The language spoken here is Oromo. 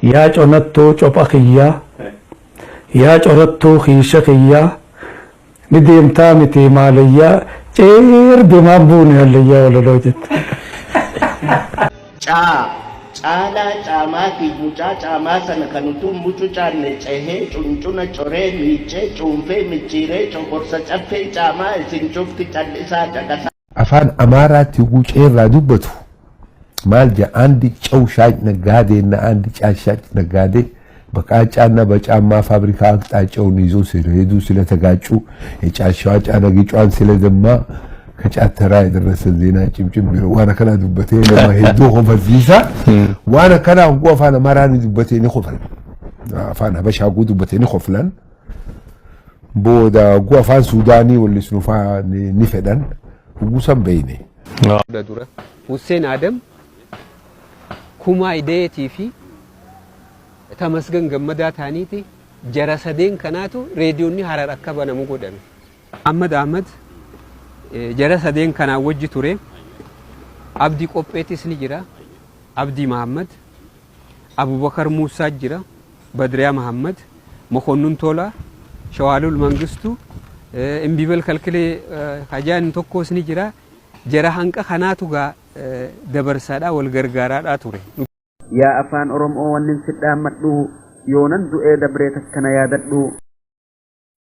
Yaa conattuu copha kiyyaa, yaa corattuu kiisha kiyyaa, ni deemtaa miti maalayyaa, ceer deemaan buune hallayyaa walaloo jette. Caa, Caalaa Caamaa fi mucaa Caamaa sana kan utuu hin mucucaanne cehee cuncuna coree miiccee cuunfee micciiree coqorsa Caffee Caamaa isin cufti cal'isaa caqasaa. Afaan Amaaraatti hogguu ceerraa dubbatu maal jedha አንድ ጨው ሻጭ ነጋዴ እና አንድ ጫት ሻጭ ነጋዴ በቃጫና በጫማ ፋብሪካ አቅጣጫውን ይዞ ስለሄዱ ስለተጋጩ የጫት ሻጭ አረግጯን ስለደማ ከጫት ተራ የደረሰን ዜና ጭምጭም waan akkanaa dubbatee nama hedduu kofalchiisa. Waan akkanaa hogguu afaan Amaaraa ni dubbatee ni kofal. Afaan Habashaa hogguu dubbatee ni koflan. Booda hogguu afaan Suudaanii wallisnu faa ni fedhan. Hogguu san beeyne. Dura Hussein Adam Kumaa Ideetii fi Tamasgan Gammadaa ta'aniiti jara sadeen kanaatu reediyoonni Harar akka banamu godhame. Ahmad Ahmad jara sadeen kanaan wajji ture. Abdii Qopheetis ni jira. Abdii Mahammad, Abubakar Muusaa jira, Badriyaa Mahammad, Mokonnin Tolaa, Shawaalul Mangistu, Imbibal Kalkilee Hajaan tokkos ni jira. Jara hanqa kanaatu gaa dabarsaadhaa wal gargaaraadhaa ture. Yaa afaan Oromoo wannin si dhaammadhu yoonan du'ee dabree takkana yaadadhu.